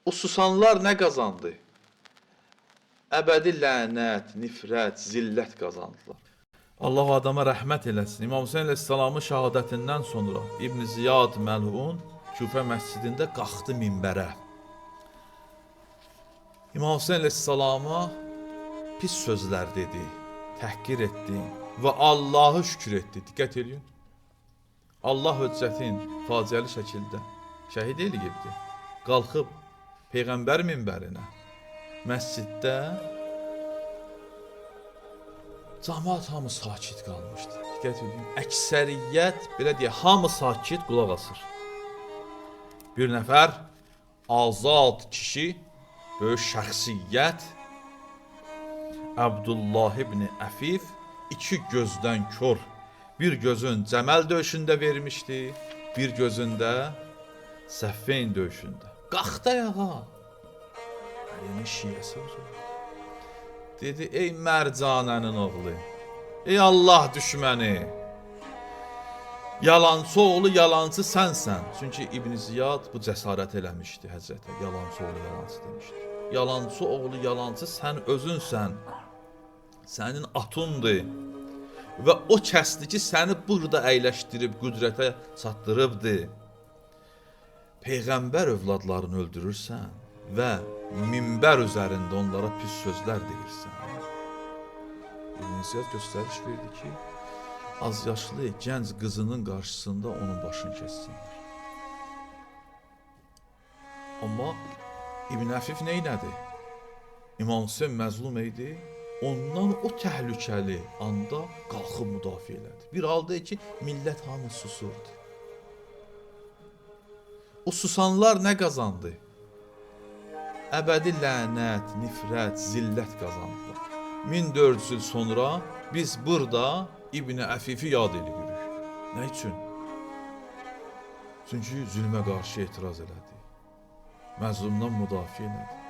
O susanlar nə qazandı? Əbədi lənət, nifrət, zillət qazandılar. Allah o adama rəhmət eləsin. İmam Hüseyn əleyhissalamın şəhadətindən sonra İbn Ziyad məlun Küfə məscidində qalxdı minbərə. İmam Hüseyn əleyhissalama pis sözlər dedi, təhqir etdi və Allahı şükür etdi. Diqqət eləyin. Allah Hüccətin faciəli şəkildə şəhid eləyibdi. Qalxıb Peyğəmbər minbərinə məsciddə camaat hamı sakit qalmışdı. Diqqət edin. Əksəriyyət belə deyə hamı sakit qulaq asır. Bir nəfər azad kişi, böyük şəxsiyyət Abdullah ibn Əfif iki gözdən kör. Bir gözün Cəməl döyüşündə vermişdi, bir gözündə Səffeyn döyüşündə. Qalxdı ayağa. Əlinin şiəsi o zaman. Dedi, ey Mərcanənin oğlu, ey Allah düşməni, yalancı oğlu yalancı sənsən. Çünki İbn Ziyad bu cəsarət eləmişdi Həzrətə. Yalancı oğlu yalancı demişdi. Yalancı oğlu yalancı sən özünsən. Sənin atındır. Və o kəsdi ki, səni burada əyləşdirib qüdrətə çatdırıbdı. Peyğəmbər övladlarını öldürürsən və minbər üzərində onlara pis sözlər deyirsən. İbn Ziyad göstəriş verdi ki, az yaşlı gənc qızının qarşısında onun başını kəssinlər. Amma İbn Əfif nə elədi? İmam Hüseyn məzlum idi. Ondan o təhlükəli anda qalxıb müdafiə elədi. Bir halda ki, millət hamı susurdu. O susanlar nə qazandı? Əbədi lənət, nifrət, zillət qazandılar. 1400 il sonra biz burada İbn Əfifi yad eləyirik. Nə üçün? Çünki zülmə qarşı etiraz elədi. Məzlumdan müdafiə elədi.